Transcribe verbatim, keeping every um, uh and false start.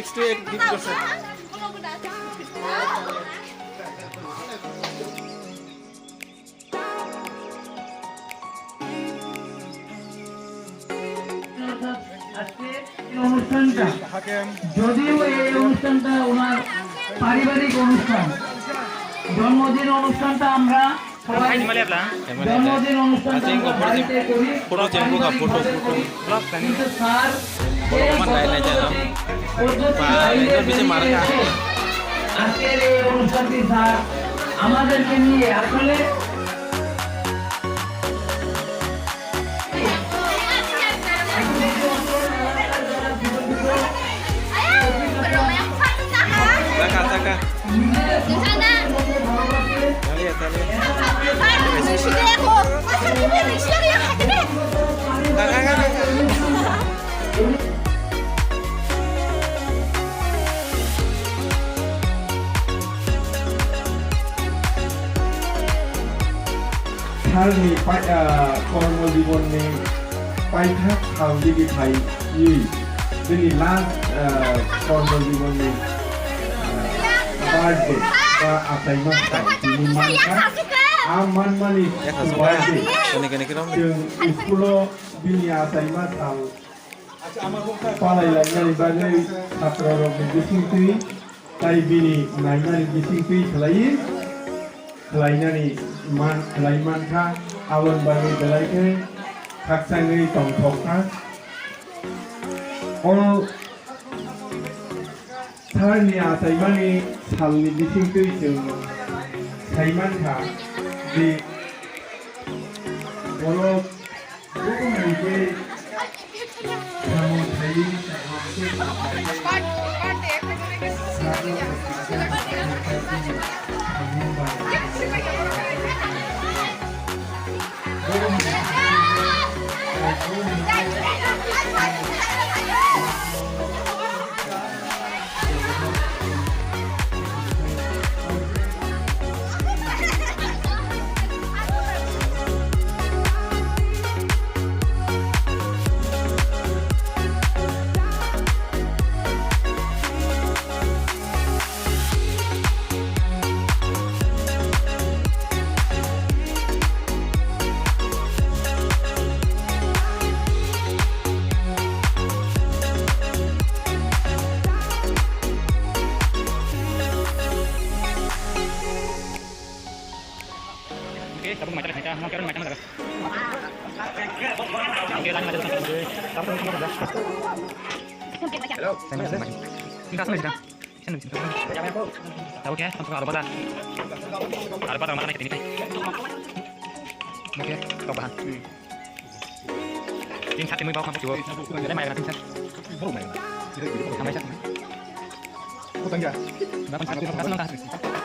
আজকে এই অনুষ্ঠানটা, যদিও এই অনুষ্ঠানটা ওনার পারিবারিক অনুষ্ঠান, জন্মদিন অনুষ্ঠানটা আমরা সবাই, জন্মদিন অনুষ্ঠানটা আমরা বাড়িতে করি, পারিবারিকভাবে করি। কিন্তু স্যার যে গতানুগতিক পদ্ধতি বাইরে বেরিয়ে এসে আজকের এই অনুষ্ঠানটি স্যার আমাদেরকে নিয়ে আসলে Saka, saka. Dale, dale. Saka, saka. Tharni pai-, ah, kormo jibonni paithak sal digi phaiwi bini last, ah, kormo jibonni, ah, birthday ba achaima sal tini mankha. A manmani birthday chwng school-o bini achaima sal palailainani bagwi chhatrorokni bisingtwi tai bini nainani bisingtwi khlaiwi khlainani man, khlai mankha, aboni bagwi belai khe khakchangwi tongthokha. O tharni achaimani salni bisingtwi chwng sai mankha di borok Oke, tabuk mai tala khaita, mo kero mai tala. Oke, lani mai tala. Hello. Tabuk ya, tabuk aro bada. Aro bada mana kita ni. Oke, tabuk bahan. Tin sat, tin mui bawk, tin sat. Boro mai. Tin sat. Boro mai. Tin sat. Boro mai.